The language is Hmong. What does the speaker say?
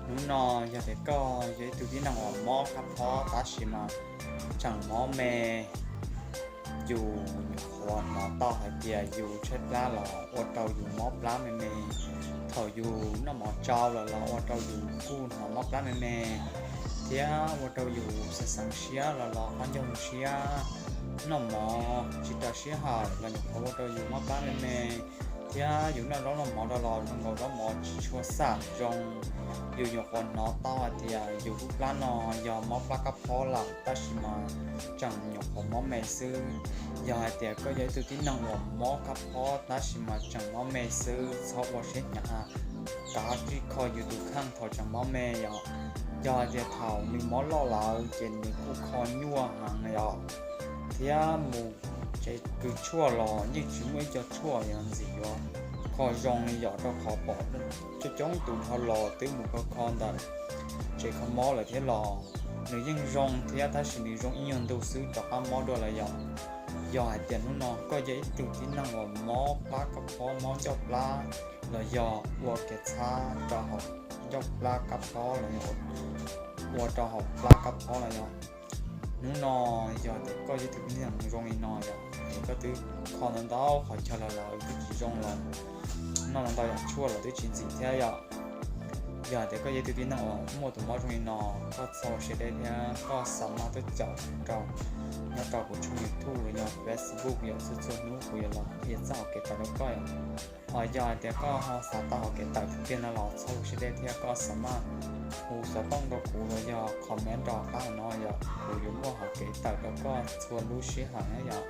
Hnub no yog tias koj yog ib tug tib neeg uas mob kab phob tab sis mas tseem mob me, yus nyuam qhuav hnov tau hais tias yus tshaib plab los ua rau yus mob plab me me, thaum yus noj mov tsau los los ua rau yus kuj hnov mob plab me me, thiab ua rau yus xeev xeev siab los los qhov ncauj siab, noj mov tsis raws sij hawm los nyuam qhuav ua rau yus mob plab me me, thiab yus noj zaub noj mov los los zoo nkaus zaub mov tsis tshua xam zoo, yus nyuam qhuav hnov tau hais tias yus lub plab no yog mob plab kab phob lawm tab sis mas tseem nyuam qhuav mob me xwb. Yog hais tias koj yog ib tug tib neeg uas mob kab phob tab sis mas tseem mob me xwb, txhob ua siab hnyav, kav tsij kho yus tus kheej thaum tseem mob me yom. Yog hais tias thaum nws mob loj lawm ces nws kuj kho nyuaj heev yom, thiab mus tsev kws tshuaj los yeej tsis muaj ib co tshuaj yog ntxim yuav kho zoo li yom, rau qhov pom coob coob tus dhau los twb mus kho kho ntawm tsev kho mob lawm thiab los nws yeej zoo thiab tab sis nws zoo ib nyuag ntu xwb rov qab mob dua lawm yom. Yog hais tias hnub no koj yog ib tug tib neeg uas mob plab kab phob, mob ncauj plab los yog ua kev txhab rau hauv ncauj plab kab phob los yog ua rau hauv plab kab phob los yog, hnub no yog tias koj yog ib tug tib neeg zoo li no yom, es koj twb kho ntau ntau qhov chaw los lawm twb tsis zoo los noj ntau yam tshuaj los twb tsis ntxim thiab yom. Yog tias koj yog ib tug tib neeg uas muaj tus mob zoo li no, koj txhob ua siab deb thiab koj xa maj tuaj caum rau nyob rau kuv tshooj YouTube los yog Facebook yom, txhua txhua hnub kuv yuav los qhia txog hauv kev tawm rau koj yom. Hos yog hais tias koj ho xav tau hauv kev tawm tiag tiag no los txhob ua siab deb thiab koj xa maj hu xov tooj rau kuv los yog comment rau qab hauv no yom, kuv yuav muaj hauv kev tawm rau koj txhua lub sij hawm na yom.